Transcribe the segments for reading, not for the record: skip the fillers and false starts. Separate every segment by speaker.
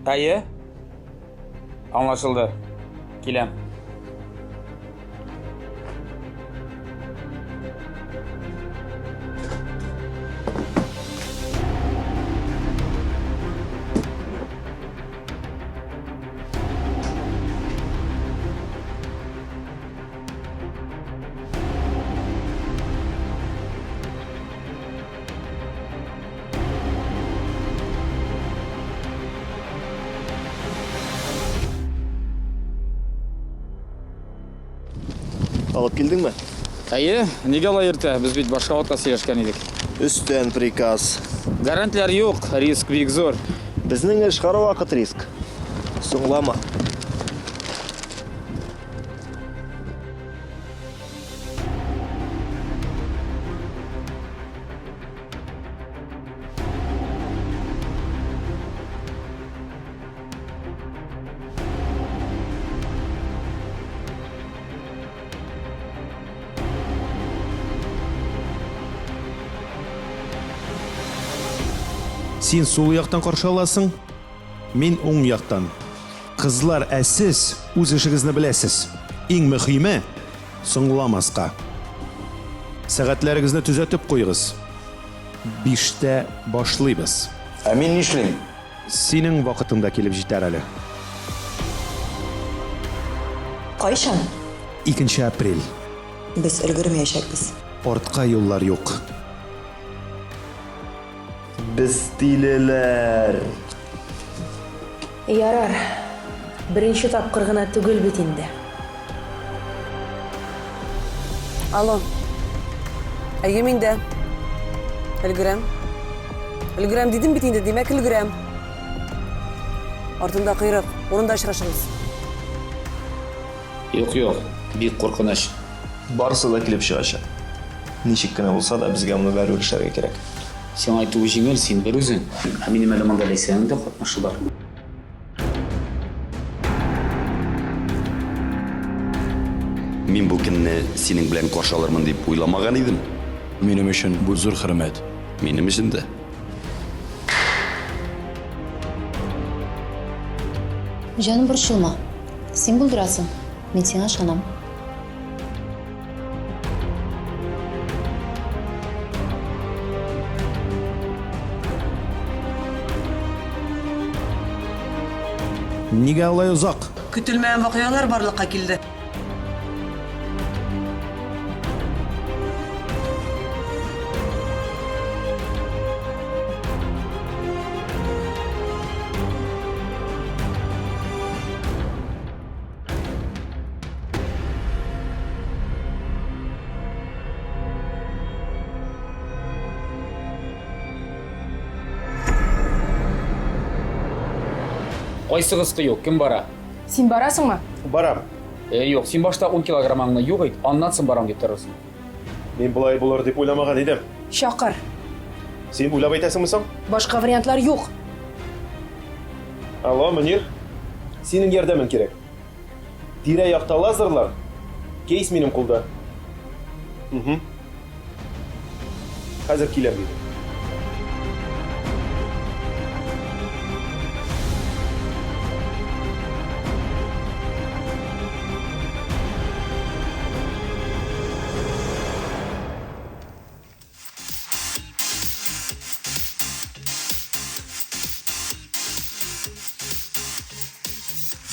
Speaker 1: Әйе. Аңлашылды. Киләм.
Speaker 2: Алып килдеңме?
Speaker 1: Әйе, нигә алай иртә? Без бит башка вакытта сөйләшкән идек.
Speaker 2: Өстән приказ.
Speaker 1: Гарантлар юк, риск бик зур.
Speaker 2: Безнең эш һәрвакыт риск. Соңлама.
Speaker 3: Син сул яктан каршы аласың, мин уң яктан. Кызлар, ә сез үз эшегезне беләсез. Иң мөхиме, соңламаска. Сәгатьләрегезне төзәтеп куегыз. Биштә башлыйбыз.
Speaker 4: Ә мин нишлим?
Speaker 3: Синең вакытың да килеп җитәр әле.
Speaker 5: Кайчан?
Speaker 3: Икенче апрель.
Speaker 5: Без өлгермәячәкбез.
Speaker 3: Артка юллар юк.
Speaker 2: Без тилеләр.
Speaker 6: Ярар, беренче тапкыр гына түгел бит инде.
Speaker 7: Алло. Әйе, мин дә. Өлгерәм. Өлгерәм дидем бит инде, димәк, өлгерәм. Артында койрык, урында очрашырбыз.
Speaker 1: Юк, юк, бик куркыныч.
Speaker 2: Барысы да килеп чыгачак. Ничек кенә булса да, безгә моны бәрү эшләргә кирәк.
Speaker 1: Сиңа әйтүе җиңел, син берүзең. Ә минем әле монда Ләйсәнең дә катнашы бар.
Speaker 4: Мин бу көнне синең белән каршы алырмын дип уйламаган идем.
Speaker 8: Минем өчен бу зур хөрмәт.
Speaker 4: Минем өчен дә.
Speaker 9: Җаным, борчылма. Син булдырасың. Мин сиңа ышанам.
Speaker 3: Нигә алай озак?
Speaker 7: Көтелмәгән вакыйгалар барлыкка килде.
Speaker 1: Кайсыгыз кыю, кем бара?
Speaker 6: Син барасыңмы?
Speaker 3: Барам.
Speaker 1: Э, юк, син башта 10 килограммыңны юк ит, аннан соң барам дип торырсың.
Speaker 3: Мин болай булыр дип уйламаган идем.
Speaker 6: Чакыр.
Speaker 3: Син уйлап әйтәсеңме соң?
Speaker 6: Башка вариантлар юк.
Speaker 3: Алло, Мөнир. Синең ярдәмең кирәк. Тирә-якта лазерлар. Кейс минем кулда. Угу. Хәзер киләм, диде.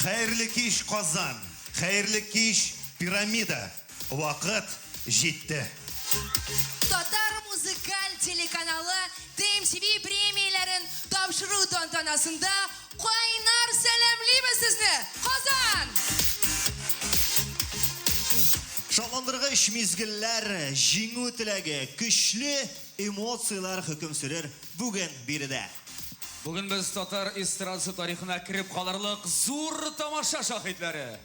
Speaker 10: Хәерле кич, Казан! Хәерле кич, Пирамида! Вакыт җитте!
Speaker 11: Татар музыкаль телеканалы ТМТV премияләрен тапшыру тантанасында кайнар сәламлибез сезне, Казан!
Speaker 10: Шатландыргыч мизгелләр, җиңү теләге, көчле эмоцияләр хөкем сөрер бүген биредә.
Speaker 12: Бүген без татар эстрадасы тарихына кереп калырлык зур тамаша шаһитләре.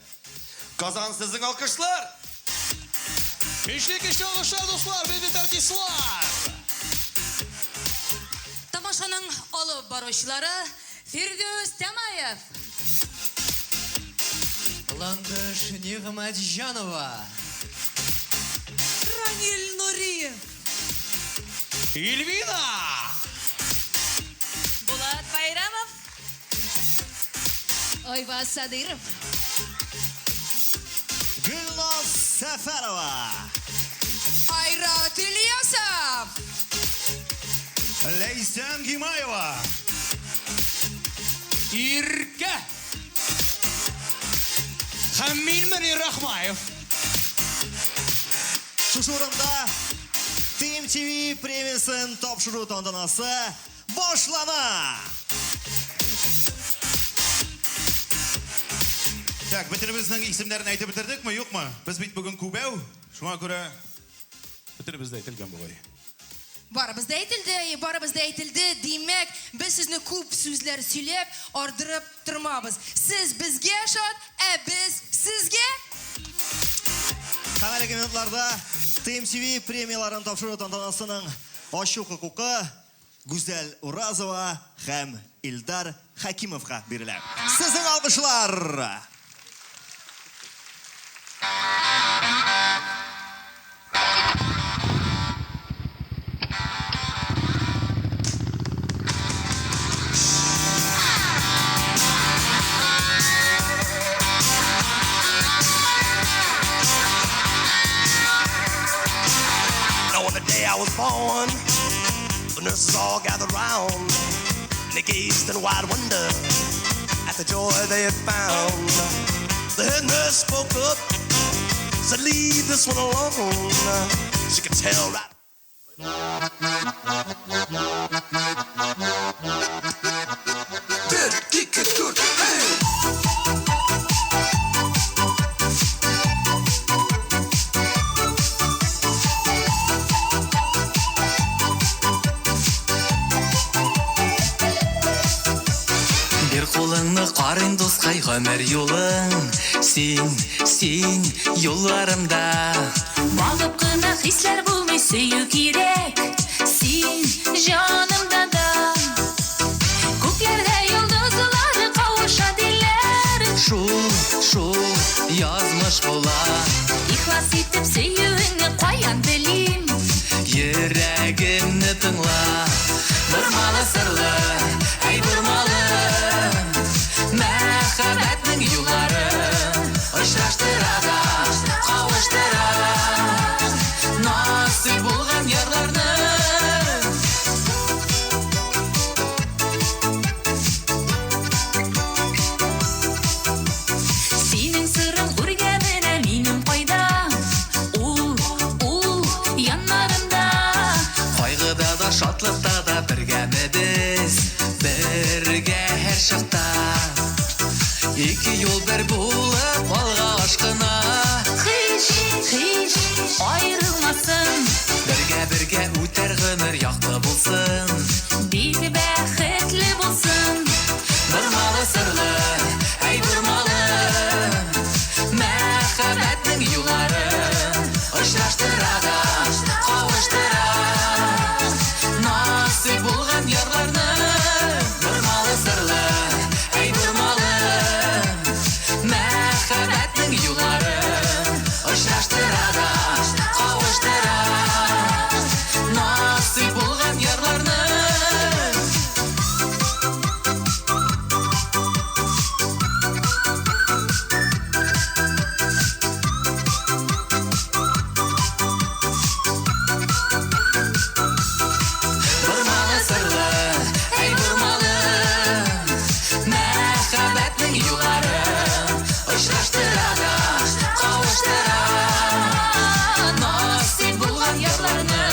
Speaker 10: Казан, сезнең алкышлар!
Speaker 13: Көчле көчле алкышлар, дуслар, бөек артистлар!
Speaker 11: Тамашаның алып баручылары Фирдүс Тямаев.
Speaker 14: Ландыш Нигъмәтҗанова.
Speaker 11: Ранил Нуриев.
Speaker 13: Эльвина!
Speaker 11: Булат Байрамов. Айваз Садыров.
Speaker 10: Гөлназ Сәфәрова.
Speaker 11: Айрат Ильясов.
Speaker 3: Ләйсән Гимаева.
Speaker 13: Иркә! Һәм мин Мөнир Рахмаев.
Speaker 10: Шушы урында TMTV премиясен тапшыру тантанасы башлана!
Speaker 3: Так, бөтенебезнең исемнәрен әйтеп бетердекме, юкмы? Без бит бүген күбәү, шуңа күрә бөтенебез дә әйтелгән бугай.
Speaker 11: Барыбыз да әйтелде, барыбыз да әйтелде. Димәк, без сезне күп сүзләр сөйләп, ардырып тормабыз. Сез безгә шат, ә без сезгә.
Speaker 10: Һәм әлеге минутларда TMTV премияләрен тапшыру тантанасының ачу хокукы Гүзәл Уразова һәм Илдар Хәкимовка бирелә. Сезнең алкышлар!
Speaker 15: Now on the day I was born, the nurses all gathered round, and they gazed in wide wonder at the joy they had found. The head nurse spoke up, said, "Leave this one alone." She could tell right.
Speaker 14: Бир кулыңны карыйм, дускай, гомер юлың. Син, син юлларымда.
Speaker 16: Багып кына хисләр булмый, сөю кирәк. Син җанымда да. Күкләрдә йолдызлар кавыша диләр.
Speaker 14: Шул, шул язмыш була.
Speaker 16: Ихлас итеп сөюеңне каян белим?
Speaker 14: Йөрәгемне тыңла. Бормалы сырлы, әй бормалы. Мәхәббәтнең юллары очраштыра да, кавыштыра. Насыйп булган ярларны.
Speaker 16: Синең сырың үргә менә минем кайда? Ул, ул яннарымда.
Speaker 14: Кайгыда да, шатлыкта да бергәме без? Бергә һәр чакта. Ике юл бер булып алга ашкына.
Speaker 16: Һич, һич аерылмасын.
Speaker 14: Бергә бергә үтәр гомер якты булсын.
Speaker 16: Бик бәхетле булсын.
Speaker 14: Бормалы сырлы, әй бормалы. Мәхәббәтнең юллары очраштыра да, кавыштыра. Насыйп булган ярларны. Бормалы сырлы, әй бормалы. Мәхәббәтнең юллары очраштыра да, кавыштыра. Насыйп булган ярларны. Бормалы сырлы, әй бормалы. Мәхәббәтнең юллары очраштыра да, кавыштыра. Насыйп булган ярларны.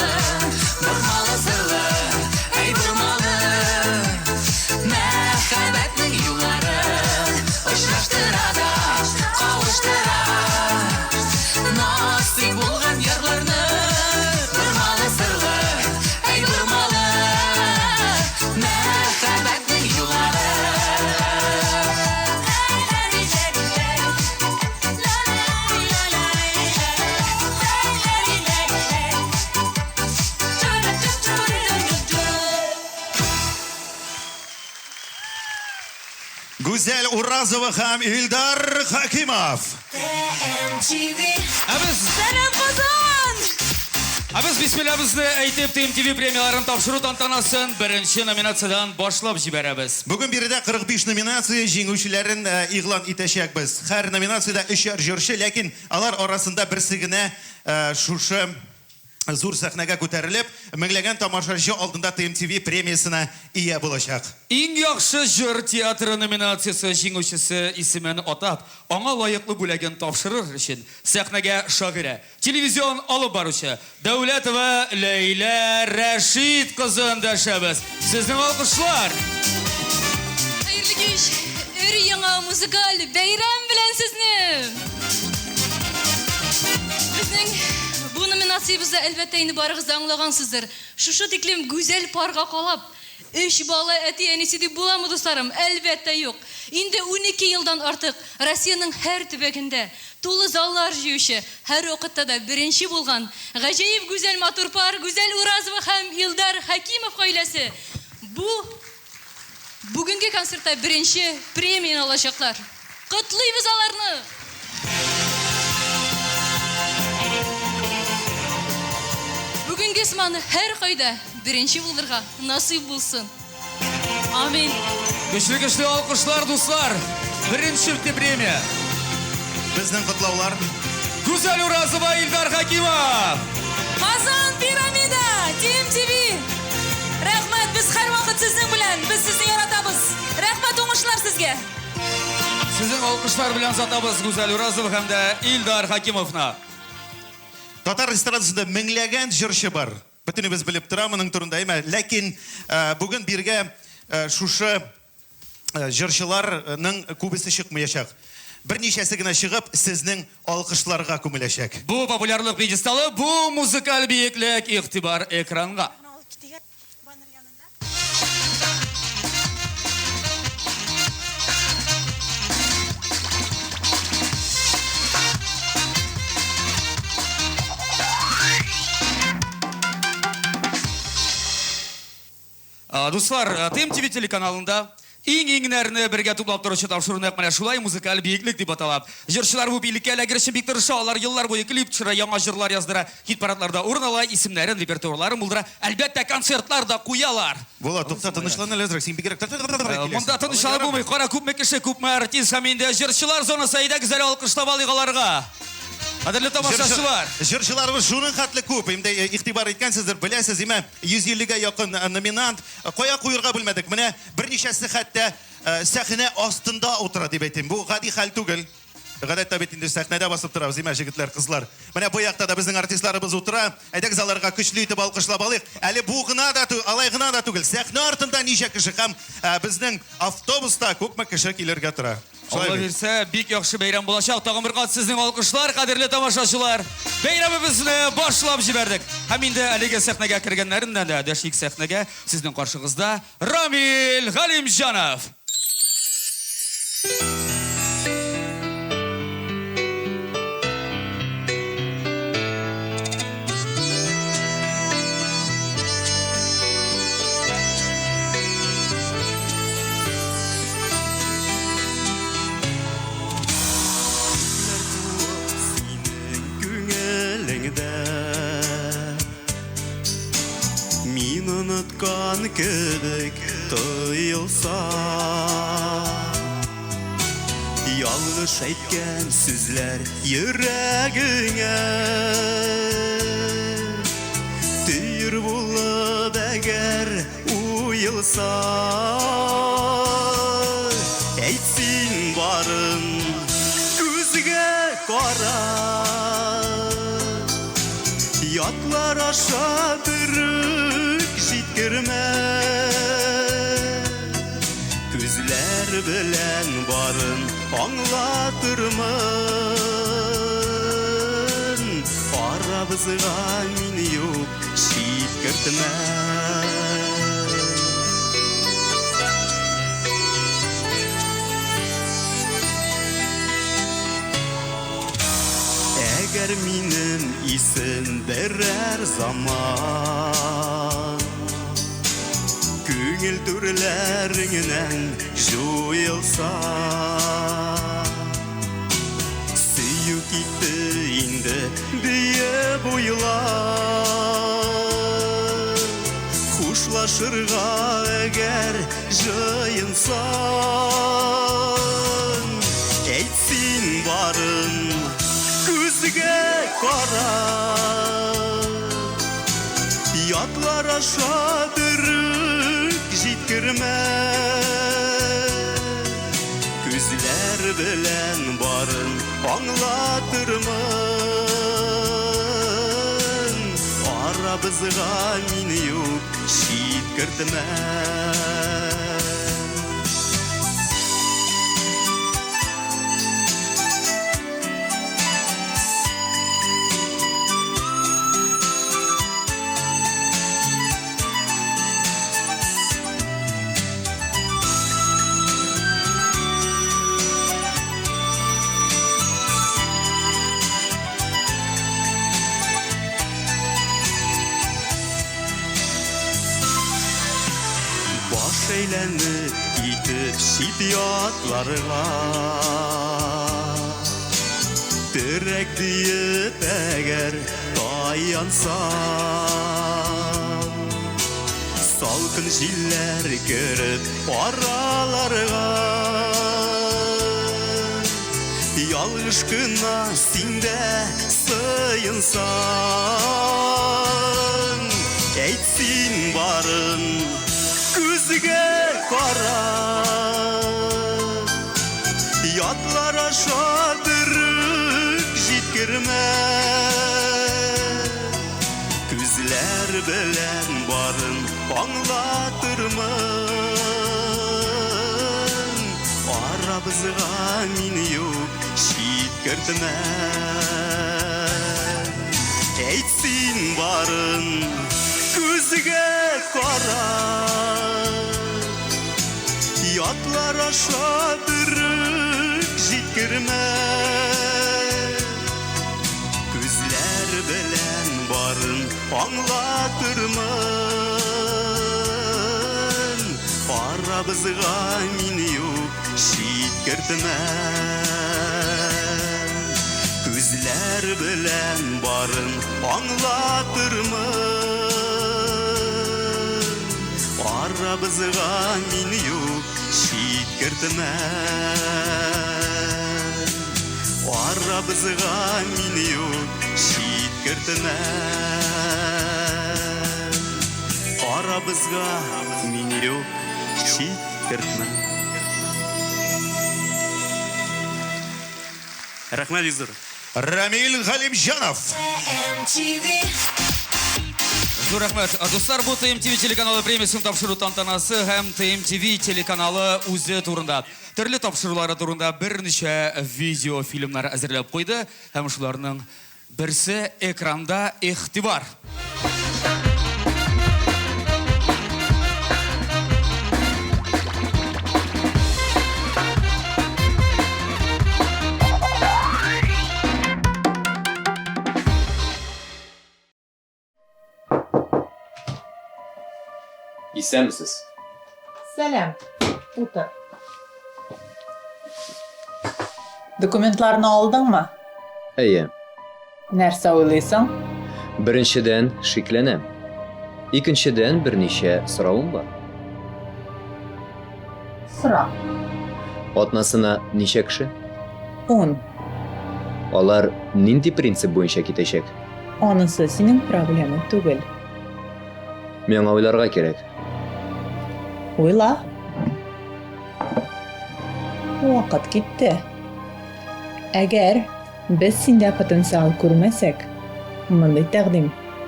Speaker 14: Бормалы сырлы, әй бормалы. Мәхәббәтнең юллары очраштыра да, кавыштыра. Насыйп булган ярларны. Бормалы сырлы, әй бормалы. Мәхәббәтнең юллары.
Speaker 3: Гүзәл Уразова һәм Илдар Хакимов.
Speaker 13: Ә без
Speaker 11: Сәлам, Казан!
Speaker 12: Ә без бисмиллабызны әйтеп, ТМТВ премияләрен тапшыру тантанасын беренче номинациядән башлап җибәрәбез.
Speaker 3: Бүген биредә 45 номинация җиңүчеләрен игълан итәчәкбез. Һәр номинациядә өчәр җырчы, ләкин алар арасында берсе генә шушы зур сәхнәгә күтәрелеп, меңләгән тамашачы алдында ТМТВ премиясенә ия булачак.
Speaker 12: Иң яхшы җыр театры номинациясе җиңүчесе исемен атап, аңа лаеклы бүләген тапшырыр өчен сәхнәгә шагыйрә, Телевизион алып баручы Дәүләтова Ләйлә Рәшит кызын дәшәбез. Сезнең алкышлар!
Speaker 11: Хәерле кич! Өр-яңа музыкаль бәйрәм белән сезне! Безнең бу номинациябездә, әлбәттә, инде барыгыз да аңлагансыздыр. Шушы тиклем гүзәл парга калап, Өч бала әти-әнисе дип буламы, дусларым? Әлбәттә, юк. Инде 12 елдан артык Россиянең һәр төбәгендә тулы заллар җыючы, һәрвакытта да беренче булган гаҗәеп гүзәл матур пар Гүзәл Уразова һәм Илдар Хәкимов гаиләсе бу бүгенге концертта беренче премияне алачаклар. Котлыйбыз аларны! Бүгенге сыман һәркайда беренче булырга насыйп булсын. Амин.
Speaker 12: Көчле-көчле алкышлар, дуслар! Беренче премия.
Speaker 3: Безнең котлаулар.
Speaker 12: Гүзәл Уразова, Илдар Хәкимов!
Speaker 17: Казан Пирамида, Тим ТВ. Рәхмәт, без һәрвакыт сезнең белән, без сезне яратабыз. Рәхмәт, уңышлар сезгә.
Speaker 12: Сезнең алкышлар белән озатабыз Гүзәл Уразова һәм дә Илдар Хакимовны.
Speaker 3: Татар эстрадасында меңләгән җырчы бар. Бөтенебез белеп тора моның турында, әйме? Ләкин э, бүген биргә э, шушы э, җырчыларның күбесе чыкмаячак. Берничәсе генә чыгып, сезнең алкышларга күмеләчәк.
Speaker 12: Бу популярлык пьедесталы, бу музыкаль биеклек, игътибар экранга. Дуслар, ТМТВ телеканалында иң-иңнәрне бергә туплап торучы тапшыру нәкъ менә шулай музыкаль биеклек дип атала. Җырчылар бу биеклеккә эләгер өчен бик тырыша, алар еллар буе клип төшерә, яңа җырлар яздыра, хит-парадларда урын ала, исемнәрен, репертуарларын булдыра, әлбәттә, концертлар да куялар.
Speaker 3: Булат, тукта, тынычлан әле әзрәк, син бигрәк киләсең.
Speaker 12: Монда тынычланып булмый, кара, күпме кеше, күпме артист һәм инде җырчылар зонасы, әйдәгез әле алкышлап алыйк аларга. Кадерле тамашачылар!
Speaker 3: Җырчыларыбыз шуның хәтле күп, инде игътибар иткәнсездер, беләсез, имә, 150 гә якын номинант. Кая куерга белмәдек. Менә берничәсе хәтта сәхнә астында утыра дип әйтим. Бу гади хәл түгел. Гадәттә бит инде сәхнәдә басып торабыз, димә, җегетләр, кызлар. Менә бу якта да безнең артистларыбыз утыра. Әйдәгез аларга көчле итеп алкышлап алыйк. Әле бу гына да, алай гына да түгел. Сәхнә артында ничә кеше һәм безнең автобуста күпме кеше килергә тора.
Speaker 12: Алла бирсә, бик яхшы бәйрәм булачак. Тагын бер кат сезнең алкышлар, кадерле тамашачылар. Бәйрәмебезне башлап җибәрдек. Һәм инде әлеге сәхнәгә кергәннәреннән дә дәшик сәхнәгә. Сезнең каршыгызда Рамил Галимҗанов.
Speaker 15: Мин оныткан кебек тоелса Ялгыш әйткән сүзләр йөрәгеңә Төер булып әгәр уелса Әйт син барын күзгә карап Ятлар аша берүк җиткермә Күзләр белән барын аңлатырмын Арабызга мин юк чит кертмә Әгәр минем исем берәр заман Күңел түрләреңнән җуелса Сөю китте инде. инде диеп уйла. Хушлашырга әгәр җыенсаң, әйт син барын күзгә карап. Ятлар аша берүк җиткермә. Күзләр белән барын аңлатырмын. Арабызга мине юк чит кертмә. Баш әйләнеп китеп чит ятларга Терәк диеп әгәр таянсам Салкын җилләр кереп араларга Ялгыш кына синдә сыенсам Әйт син барын күзгә карап Ятлар аша берүк җиткермә. Күзләр белән барын аңлатырмын. Арабызга мине юк чит кертмә. Әйт син барын күзгә карап. Ятлар аша берүк җиткермә. Күзләр белән барын аңлатырмын. Арабызга мине юк чит кертмә. Күзләр белән барын аңлатырмын. Арабызга мине юк чит кертмә. Арабызга мине юк чит кертмә. Арабызга мине юк чит кертмә. Рәхмәт бик зур.
Speaker 3: Рамил Галимҗанов.
Speaker 12: Зур рәхмәт. Дуслар, бу ТМТВ телеканалы премиясен тапшыру тантанасы һәм ТМТВ телеканалы үзе турында, төрле тапшырулары турында берничә видеофильмнар әзерләп куйды һәм шуларның берсе экранда игътибар.
Speaker 18: Исәнмесез.
Speaker 19: Сәлам. Утыр. Документларны алдыңмы?
Speaker 18: Әйе.
Speaker 19: Нәрсә уйлыйсың?
Speaker 18: Беренчедән, шикләнәм. Икенчедән, берничә соравым бар.
Speaker 19: Сора.
Speaker 18: Атнасына ничә кеше?
Speaker 19: Ун.
Speaker 18: Алар нинди принцип буенча китәчәк?
Speaker 19: Анысы синең проблема түгел.
Speaker 18: Миңа уйларга кирәк.
Speaker 19: Уйла. Вакыт китте. Әгәр без синдә потенциал күрмәсәк, мондый тәкъдим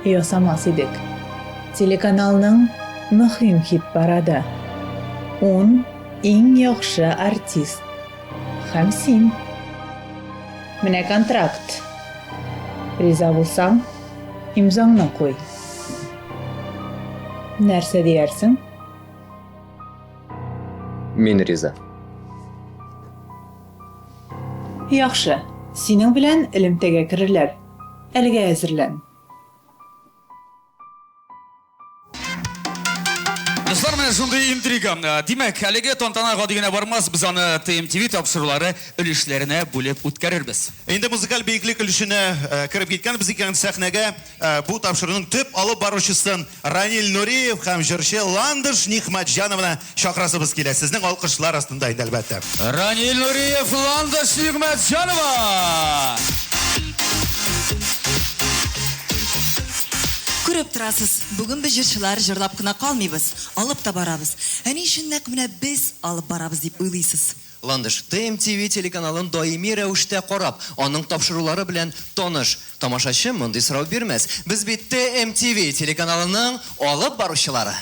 Speaker 19: ясамас идек. Телеканалның мөһим хит-парады. Ун иң яхшы артист. Һәм син. Менә контракт. Риза булсаң, имзаңны куй. Нәрсә диярсең?
Speaker 18: Мин риза.
Speaker 19: Яхшы, синең белән элемтәгә керерләр. Әлегә әзерлән.
Speaker 12: Дуслар, менә Менә шундый интрига. Димәк, әлеге тантана гади генә бармас, без аны ТМТВ тапшырулары өлешләренә бүлеп үткәрербез.
Speaker 3: Инде музыкаль биеклек өлешенә кереп киткәнбез икән, сәхнәгә бу тапшыруның төп алып баручысын Ранил Нуриев һәм җырчы Ландыш Нигъмәтҗанованы чакырасыбыз килә. Сезнең алкышлар астында инде, әлбәттә.
Speaker 12: Ранил Нуриев, Ландыш Нигъмәтҗанова!
Speaker 20: Күреп торасыз, бүген без җырчылар җырлап кына калмыйбыз, алып та барабыз. Ә ни өчен нәкъ менә без алып барабыз дип уйлыйсыз?
Speaker 21: Ландыш, ТМТV телеканалын даими рәвештә карап, аның тапшырулары белән таныш. Тамашачы мондый сорау бирмәс. Без бит ТМТV телеканалының алып баручылары.